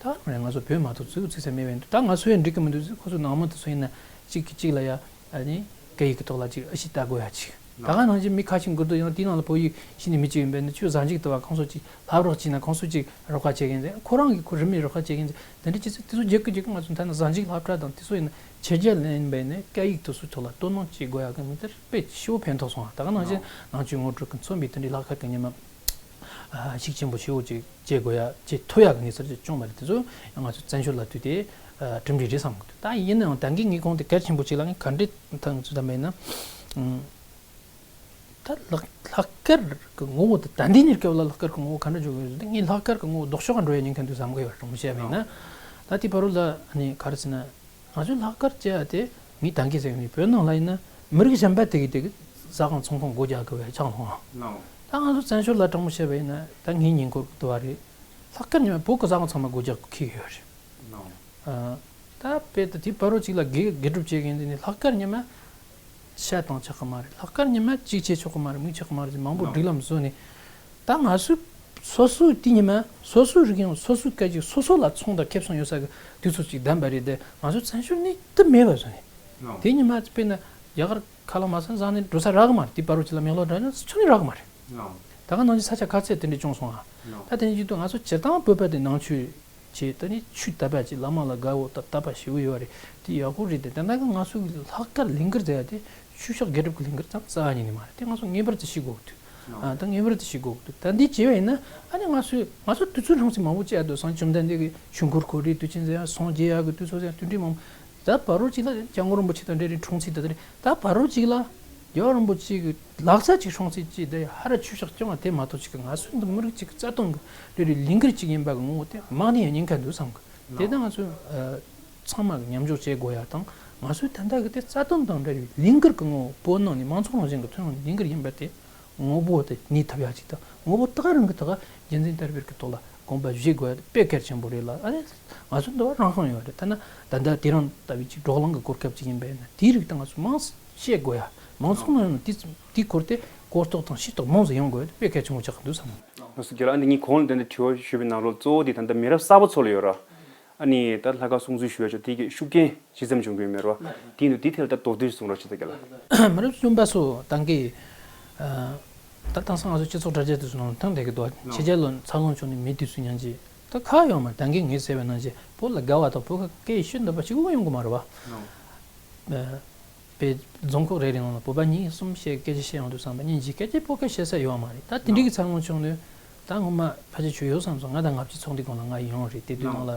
ད་རུང་ང་ཚོ་བོད་མ་གཏོགས་ཚིག་ཚིག་ས་མེད་པས་འདུག་ད་ང་ཚོ་ཡང་འགྲིག་གི་མི་འདུག་ཟེར། ཁོ་ཚོ་ནང་མི་དེ་ཚོ་ཡིན་ན་གཅིག་གིས་གཅིག་ལ་ཡ། ཨ་ནི་སྐད་ཡིག་གི་ཐོག་ལ་ཅིག་ཨ་ཤི་ལྟ་དགོས་ཡ་ཅིག་ད་ག་ནང་བཞིན་མི་ཁ་ཤས་འགུལ་དུ་ཡང་དེའི་ནང་ལ་བོད་ཡིག་ཤེས་ནི་མི་གཅིག་ཡིན་པས་ན། ཁྱོད་གཟའ་མཇུག་ཏུ་བ་ཁོང་ཚོ་ཅིག་ལྷབ་རོགས་བྱས་ན་ཁོང་ཚོ་ཅིག་རོགས་པ་བྱེད་མཁན་ཟེར། ཁོ་རང་གིས་ཁོ་རིན་མེད་རོགས་པ་བྱེད་མཁན་ཟེར། དེ་འདྲ་བྱེད་ཚེ་དེ་ཚོ་རྒྱག་གི་རྒྱག་གི་ང་ཚོ་ཐ་ན་གཟའ་མཇུག་སློབ་གྲྭ་དང་དེ་ཚོ་ཡིན་ན་ཕྱི་རྒྱལ་ལ་ཡིན་པས་ན་སྐད་ཡིག་དེ་ཚོའི་ཐོག་ལ་དོ་སྣང་བྱེད་དགོས་ཡག་གི་ངོས་དེར་དཔེ་ཞེ་པོ་ཕན་ཐོགས་སོང་བ། ད་ག་ནང་བཞིན་ནང་ཆོས་ངོ་སྤྲོད་ཀྱི་མཚོན་པའི་དེ་འདྲའི་ལྷག་དཀར་གྱི་ཉི་མ་ཤུགས་ཆེན་པོ་ཞེ་པོ་ཅིག་བྱེད་དགོས་ཡ། བྱེད་ཐུབ་ཡག་གི་གནས་ཚུལ་ཅིག་བྱུང་བ་རེད། དེ་ཚོ་ཡང་ང་ཚོ་བཙན་བྱོལ་ལ་དུས་དེ་གྲུབ་འབྲས་རེད་བསམ་གི་འདུག་ད་ཡིན་ནའང་ད་གིན་ངས་གོང་དེ་གལ་ཆེན་པོ་ཅིག་ལ་ངས་ག་འདྲས་ཐང་ཚུལ་དམ་པ་ཡིན་ན། ད་ལྷག་ལྷག་དཀར་གི་ངོ་བོ་དེ་ད་ལྟའི་གནས་སྐབས་ལ་ལྷག་དཀར་གི་ངོ་བོ་ག་འདྲ་འཇོག་གི་ཡོད་ཟེར་ན། ངས་ལྷག་དཀར་གི་ངོ་བོ་ལྡོག་ཕྱོགས་ག་འགྲོ་ཡ་ཉེན་ཁ་འདུག་བསམ་གི་ཡོད། དྲང་པོ་བཤད་པ་ཡིན་ན། ད་དེ་བར་དུ་ལ་ནི་ག་རེ་ཟེར་ན། ང་ཚོའི་ལྷག་དཀར་ཅེས་པ་དེ་ངས་ད་གིན་ཟེར་ནས་བོད་ནང་ལ་ཡིན་ན་མི་རིགས་གཞན་པ་དེ་གི་དེ་གི་ཟ་ཁང་ཚོང་ཁང་སྒོ་རྒྱག་གི་བས་ཆགས་སོང་ཨ། ད་ང་ཚོ་བཙན་བྱོལ་ལ་དྲང་པོ་བཤད་པ་ཡིན་ན་ད་ངའི་ཉེ་འཁོར་དུ་བ་རེད། ལྷག་དཀར་ཉི་མ་བོད་ཀྱི་ཟ་ཁང་ཚང་མ་སྒོ་རྒྱག་གི་ཁེལ་ཡོད་རེད། ཨ། ད་དཔེ་ད་དེ་བར་རོ་གཅིག་ལ་དགེ་དགེ་སྒྲུབ་བྱེད་མཁན་དེ་ནི་ལྷག་དཀར་ཉི་མ་ཤ་བཏང་ཆོག་གི་མ་རེད། ལྷག་དཀར་ཉི་མ་གཅིག་བྱེད་ཆོག་གི་མ་རེད། མིག་ཆོག་གི་མ་རེད་ཟེར་མང་པོ་སྒྲིག་ལམ་བཟོས་ནས། ད་ང་ཚོས་སོ་སོའི་དེ་ཉི་མ་སོ་སོའི་རིག་གཞུང་སོ་སོའི་སྐད་ཡིག་སོ་སོ་ལ་ཚོང་དང་ཁེ་བཟང་ཡོད་ས་གི་དུས་ཚོད་ཅིག་བདམས་པ་རེད་དེ། ང་ཚོ་བཙན་བྱོལ་ནས་དེ་མེད་པ་བཟོས་ནས། དེ་ཉི་མ་དཔེར་ན་རྒྱ་གར་ཁ་ལག་མ་ཟ་ན་ཟ་ནས་འགྲོ་ས་རག་གི་མ་རེད། དེ་བར་རོ་གཅིག་ལ་མེག་ལོར་འགྲོ་ན་ཆུང་ནས་རག་གི་མ་རེད། ད་ག་ནང་བཞིན་ས་ཆ་ག་ཚད་དེ་འདྲས་བྱུང་སོང་ཨ། ད་དེ་ནས་བྱེད་དུས་ང་ཚོ་སྤྱིར་བཏང་བོད་པ་དེ་ནང་ཆོས་བྱས། ད་ནི་ཆོས་དད་པ་ཅིག་བླ་མ་ལ་དགའ་བོ་དང་དད་པ་ཞེ་པོ་ཡོད་རེད། དེ་ཡག་པོ་རེད་དེ། དེ་འདྲ་གི་ང་ཚོའི་ལྷག་དཀར་ལས་འགུལ་ཟེར་ཡ་དེ་ཆོས་ཕྱོགས་དགེ་སྒྲུབ་ཀྱི་ལས་འགུལ་ཙམ་རྩ་བ་ཉིད་ནས་མ་རེད། དེ་ང་ཚོ་ངེས་པར་དུ་ཤེས་དགོས་ཀྱི་འདུག་ཨ་ད་ངེས་པར་དུ་ཤེས་དགོས་ཀྱི་འདུག་ད་འདི་བྱས་པ་ཡིན་ན་ཨ་ནི་ང་ཚོས་ང་ཚོ་དུས་ཚོད་སྲུང་ཚིག་མང་པོ་བྱས་ཡ་འདུག་བྱམས་སྐྱོང་ལྡན་འདས་ཀྱི་ཆོས་འཁོར་ཁོ་རེ་དུས་ཆེན་ཟེར་ཡ་སངས་རྒྱས་ཡ་གི་དུས་ཚོད་ཟེར་ཡ་དུས་འགྲིག་མང་པོ། ད་བར་རོ་གཅིག་ལ་སྐྱབས་མགོན་རིན་པོ་ཆེ་དང་འབྲེལ་བའི་སྲུང་ཚིག་དེ་དེ་རེད། ད་བར་རོ་གཅིག་ལ་རྒྱལ་བ་རིན་པོ་ཆེ་གི་ལག་ཆ་གཅིག་སྲུང་ཚིག་གཅིག་དེ་ཧ་ར་ཆོས་ཕྱོགས་སྐྱོང་བ་དེ་མ་གཏོགས་གཅིག་གི་ང་ཚོའི་འདི་མི་རིགས་གཅིག་གི་རྩ་དོན་གི་འབྲེལ་བའི་ལས་འགུལ་གཅིག་ཡིན་པ་གི་ངོ་བོ་དེ་མང་ནས་ཡང་ཉེན་ཁ་འདུག་བསམ་གི། དེ་ལྟ་ང་ཚོས་ཨ་ཚང་མ་གི་མཉམ་འཇོག་བྱེད་དགོས་ཡ་དང་ང་ཚོའི་ད་ལྟ་གི་དེ་རྩ་དོན་དང་འབྲེལ་བའི་ལས་འགུལ་གི་ངོ་བོ་བོད་ནང་ནས་མང་ཚོགས་རང་བཞིན་གི་ཐོན་ཡོང་ལས་འགུལ་ཡིན་པ་དེ། ངོ་བོ་དེ་གནས་ཐུབ་ཡ་ཅིག་དང་ངོ་བོ་ད་ག་རང་གི་ཐོག་རྒྱུན་འཛིན་དར་སྤེལ་གྱི་ཐོག་ལ་དགོངས་པ་བཞེས་དགོས་ཡ་དེ་དཔེ་གལ་ཆེན་པོ་རེད་ལ། ཨ་ནི་ང་ཚོ་འདི་བ་རང་དབང་ཡོད་རེད། ཐ་ན་ད་ལྟ་དེ་རིང་ལྟ་བུའི་ཅིག་བགྲོ་གླེང་གི་གོ་སྐབས་ཅིག་ཡིན་པ་ཡིན་ན་དེའི་རིགས་དེ་ང་ཚོ་མང་ཙམ་བཤད་དགོས་ཡ། མང་ཚོགས་ནང་ཡང་དེ་དེའི་སྐོར་དེ་གོ་རྟོགས་དང་ཤེས་རྟོགས་མང་ཙམ་ཡོང་དགོས་ཡ་དེ་དཔེ་གལ་ཆེན་པོ་ཆགས་ཀྱི་འདུག་བསམ། ལགས་སོ་རྒན་ལགས། ཨ་ནི་ངས་གོང་ལ་དེ་འདྲ་དྲི་བ་ཞུས་པའི་ནང་ལོགས་གཙོ་བོ་དེ་ད་ལྟ་མི་རབས་གསར་པ་ཚོ་ལ་ཡོད་ར། ཨ་ནི་ད་ལྷག་དཀར་སྲུང་བརྩི་ཞུ་ཡ་ཆོག་དེ་གི་ཤུགས་རྐྱེན་ཇི་ཙམ་བྱུང་གི་ཡོད་མེད་རོ། དེ་ཡིན་དུས་དེ་ཐད་ལ་ད་མདོར་བསྡུས་གསུང་རོགས་བྱེད་ད་རྒན་ལགས། མི་རབས་གསུམ་པ་སོ་ད་གི་ད་དེང་སང་ང་ཚོ་སྤྱི་ཚོགས་དྲ་རྒྱ་དེ་ཚོ་ནང་ཐོན་བསྡད་ཀྱི་འདུག་ཕྱི་རྒྱལ་ལ་འཚར་ལོངས་བྱུང་ནས་མི་དེ་ཚོ་ཡང་ཅི་ད་ཁག་ཡོད་མ་རེད། ད་གི་ངས་ཟེར་བའི་ནང་བཞིན་བོད་ལ་དགའ་བ་དང་བོད་ཁ་སྐད་ཤེས་འདོད་པ་ཞིག་དབང་ཡོང་གི་མ་རེད་བ། པའི་རྫོང་ཁག་རེ་རེ་ནང་ལ་བོད་པ་གཉིས་གསུམ་བཤད་སྐད་ཆ་བཤད་ཡོང་དུས་བསམ་པ་སྙིང་རྗེ། སྐད་ཆ་བོད་སྐད་བཤད་ས་ཡོད་མ་རེད། ད་དེ་འདྲའི་གི་འཚར་ལོངས་བྱུང་དུས་ད་ངོ་མ་ཕལ་ཆེར་ཆོས་ཡོད་བསམ་སོང་། ང་དང་ང་བཅས་ཚོགས་འདུའི་སྒང་ལ་ང་ཡོང་རེད། དེ་དུས་ནང་ལ་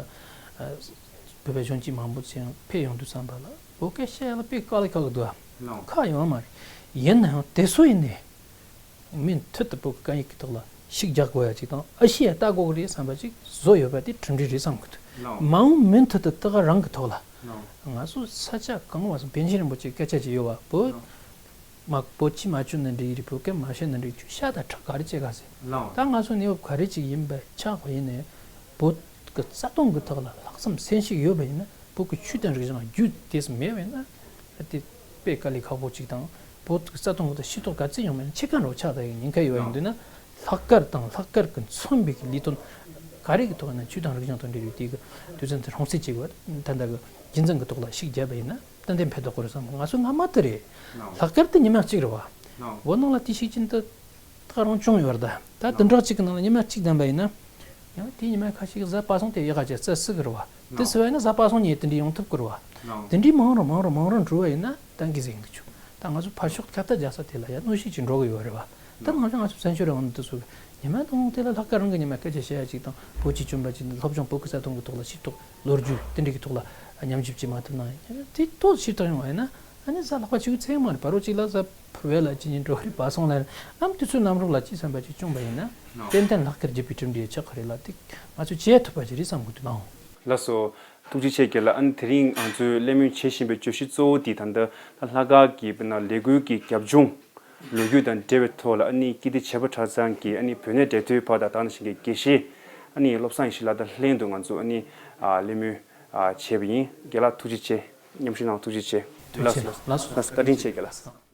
བོད་པའི་གཞོན་སྐྱེས་མང་པོ་ཅིག་ཕེབས་ཡོང་དུས་བསམ་པ་ལ་བོད་སྐད་བཤད་ཡ་ལ་དཔེ་དཀའ་ལས་ཁག་གི་འདུག་ཨ། ཁག་ཡོད་མ་རེད། ཡིན་ན་ཡང་དེ་ཚོ་ཡིན་ནའི། མུ་མཐུད་དུ་བོད་ཀྱི་སྐད་ཡིག་གི་ཐོག་ལ་ཤུགས་རྒྱག་དགོས་ཡ་ཅིག་དང་ཨེ་ཤེས་ཡ་ལྟ་དགོས་ཀྱི་རེད་བསམ་པ་ཅིག་བཟོ་ཡོད་པ་དེ་གྲུབ་འབྲས་རེད་བསམ་གི་འདུག་མ་འོངས་མུ་མཐུད་དུ་ད་ག་རང་གི་ཐོག་ལ་ང་ཚོ་ས་ཆ་གང་བ་སོང་པཎ་ཆེན་རིན་པོ་ཆེའི་སྐད་ཆ་ཅིག་ཡོད་པ། བོད་མ་བོད་ཕྱི་མ་བཅུག་ན་འགྲིག་གི་རེད། བོད་སྐད་མ་བཤད་ན་འགྲིག་ཁྱོད་ཤ་དང་ཁྲག་ག་རེ་བྱེད་ག་ཟེར། ད་ང་ཚོ་གནས་བབ་ག་རེ་ཅིག་ཡིན་པ་ཆགས་པ་ཡིན་ནའི་བོད་ཀྱི་རྩ་དོན་གྱི་ཐོག་ལ་ལྷག་བསམ་སེམས་ཤུགས་ཡོད་པ་ཡིན་ན་བོད་ཀྱི་ཆོས་དང་རིག་གཞུང་རྒྱུད་དེ་ཙམ་མེད་པ་ཡིན་ན་དེ་དཔེ་དཀའ་ལས་ཁག་པོ་ཅིག་དང་། བོད་ཀྱི་རྩ་དོན་གྱི་ཐོག་ཤེས་རྟོགས་ག་ཚོད་ཡོང་མེད་ན་འཆི་ཁ་འགྲོ་ཆགས་ད་ཡི་ཉེན་ཁ་ཡོད་པ་ཡིན་དུས་ན་ལྷག་དཀར་དང་ལྷག་དཀར་གྱི་མཚོན་པའི་ལས་དོན་ག་རེ་གི་ཐོག་ན་ཆོས་དང་རིག་གཞུང་དང་འབྲེལ་བའི་དེ་གི་དུས་ཚོད་དེ་སྲུང་བརྩི་བྱེད་དགོས། ད་ལྟ་གི་རྒྱུན་འཛིན་གྱི་ཐོག་ལ་ཤུགས་བརྒྱབ་པ་ཡིན་ན་ཏན་ཏན་ཕན་ཐོགས་ཀྱི་རེད་བསམ། ང་ཚོ་སྔ་མ་དེ་རེད། ལྷག་དཀར་དེ་ཉི་མ་གཅིག་རེད་བ། བོད་ནང་ལ་དེ་ཤུགས་རྐྱེན་དེ་ད་རུང་བྱུང་ཡོད་རེད། ད་ད་དུང་གཅིག་གི་ནང་ལ་ཉི་མ་གཅིག་བདམས་པ་ཡིན་ན། ཡང་དེ་ཉི་མ་ཁ་ཤས་གཟའ་པ་སངས་དེ་ཡག་ག་ཅིག་རྩ་སྲིད་གི་རེད་བ། དེ་ཟེར་བ་ཡིན་ན་གཟའ་པ་སངས་ཉིན་དེ་འདྲ་ཡོང་ཐུབ་གི་རེད་བ། དེ་འདྲའི་མང་རུ་མང་རུ་མང་རུ་འགྲོ་བ་ཡིན་ན་ད་གི་ཟིག་འདུག་ཆུ། ད་ང་ཚོ་ཕར་ཕྱོགས་ཁྱབ་བརྡལ་རྒྱག་ས་དེ་ལ་ཡང་གནོན་ཤུགས་ཅིག་འགྲོ་གི་ཡོད་རེད་བ། ད་ང་ཚོ་ང་ཚོ་བཙན་བྱོལ་རང་དབང་དུ་སོང་ཉི་མ་དང་དེ་ལ་ལྷག་དཀར་རང་གི་ཉི་མ་སྐད་ཆ་བཤད་ཡ་ཅིག་དང་བོད་ཀྱི་བཅོམ་པ་ཅིག་སློབ་སྦྱོང་བོད་ཀྱི་རྩ་དོན་གི་ཐོག་ལ་ཤེས་རྟོགས་ལོ་རྒྱུས་དེ་འདྲ་གི་ཐོག་ལ་ཉམས་ཞིབ་ཅིག་མ་ཐུབ་ན་ཡང་དེ་ཐོག་ཤེས་རྟོགས་ཡོང་བ་ཡིན་ན་ཨ་ནི་གཟའ་ལྷག་པ་ཆུ་ཚོད་མ་རེད། བར་རོ་གཅིག་ལ་གཟའ་བོད་ལ་ཅི་ཉིན་འགྲོ་རེད། བ་སོང་ལ་ནམ་དུས་ཚོད་ནམ་རོགས་ལ་ཅི་བསམ་པ་ཅིག་བྱུང་བ་ཡིན་ན་ཏན་ཏན་ལྷག་དཀར་རྒྱུད་པའི་གྲུབ་འབྲས་ཆགས་ཁ་རེད་ལ་དེ་ང་ཚོས་བྱེད་ཐུབ་པ་ཞིག་རེད་བསམ་གི་འདུག་ནའང་། ལགས་སོ། ཐུགས་རྗེ་ཆེ་རྒན་ལགས། ཨ་ནི་དེ་རིང་ང་ཚོས་གླེང་མོལ་བྱེད་བཞིན་པའི་བརྗོད་གཞི་གཙོ་བོ་དེ་ད་ལྟ་ལྷག་དཀར་གྱི་དཔེར་ན་ལས་འགུལ་གྱི་རྒྱབ་ལྗོངས་ལོ་རྒྱུས་དང་འབྲེལ་བའི་ཐོག་ལ་ཨ་ནི་ཀིརྟི་བྱེས་པ་གྲྭ་ཚང་གི་ཨ་ནི་བོད་གནས་འབྲེལ་མཐུད་པ་དང་ད་ནང་བཞིན་གྱི་དགེ་བཤེས་ཨ་ནི་བློ་བཟང་ཡེ་ཤེས་ལགས་དང་ལྷན་དུ་ང་ཚོ་ཨ་ནི་གླེང་མོལ་བྱས་པ་ཡིན། རྒན་ལགས་ཐུགས་རྗེ་ཆེ། མཉམ་ཞུགས་གནང་ཐུགས་རྗེ་ཆེ། ཐུགས་རྗེ་ཆེ། ལགས་སོ། ལགས་སོ། ལགས་སོ། བཀའ་དྲིན་ཆེ་རྒན་ལགས།